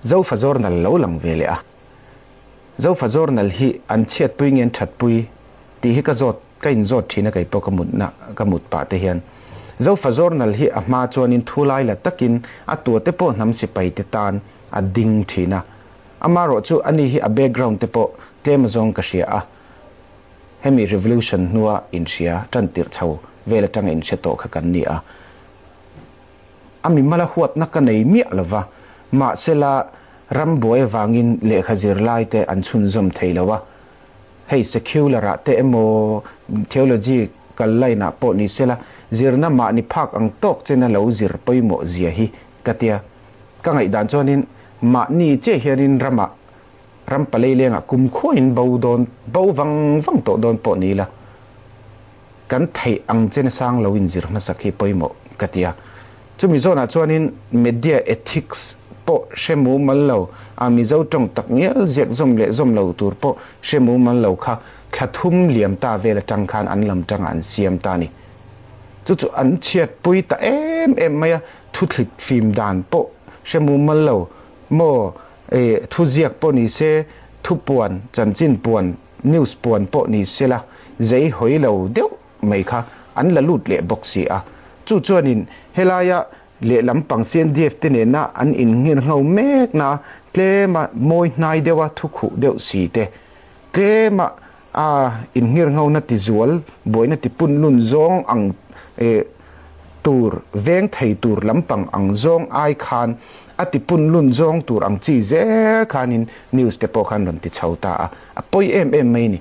Zofa Journal lo lang ve leh a. Zofa Journal hi an chhiatpui nge an thatpui tih hi ka zawt ka inzawt thin a kei pawh ka mutna ka mut pah te hian. Zofa Journal hi a hma chuanin thu lai la takin a tua te pawh hnam sipai te tan a ding thin a. Amarawh chu ani hi a background te pawh tlem azawng ka hria a. Hemi revolution hnua inhria tan tirh chho vel atanga inhre tawh kha kan ni a. A mimala huatna ka nei miah lo va, mahsela ram buai avangin lehkha zirlai te an chhunzawm thei lo a. Hei secular ah te emaw theology kal line ah pawh ni sela zirna mahni phak ang tawk chena lo zir pawimawh zia hi ka tia. Ka ngaihdan chuanin mahni chiah hianin ramah ram palei lengah kumkhuain bo dawn bo vang vang tawh dawn pawh ni ila kan theih ang chena sang lo inzir hmasak hi pawimawh ka ti a. Chumi zawnah chuanin media ethics pawh hre mumal lo, a Mizo tawng tak ngial ziak zawm leh zawm lo tur pawh hre mumal lo kha thla thum liam ta vel atang khan an lam tangah an siam ta a ni. Chu chu an chhiatpui ta em em mai a, thuthlit fim dan pawh hre mumal lo maw, e thuziak pawh ni se, thupuan, chanchin puan, news puan pawh ni sela zei hawi lo deuh mai kha an la lut leh bawk si a. Chu chuanin helaia lehlam pang CNDF te nena an innghirngho mekna tlema mawi hnai deuha thukhuh deuh si te, tlema a innghirnghona tizual buaina tipunlun zawng ang tur veng thei tur lampang ang zawng ai khan a tipunlun zawng tur ang chi zel khanin news te pawh khan rawn ti chho ta a, a pawi em em mai ni.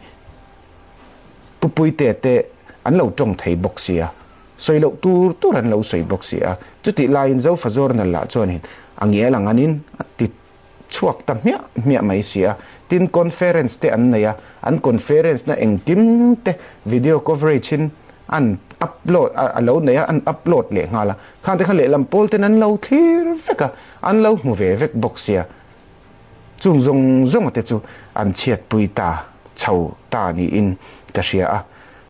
Pu Puitea te an lo tawng thei bawk si a, sawi loh tur tur an lo sawi bawk si a, chutih laiin Zofa Journal lah chuanin a ngial ang anin a ti chhuak ta hmiah hmiah mai si a, tin conference te an nei a, an conference na engkim te video coverage in an upload a lo nei a, an upload leh nghal a, khang te kha lehlam pawl ten an lo thlir vek a, an lo hmu ve vek bawk sia. Chung zawng zawng te chu an chhiatpui ta chho ta niin ka hria a.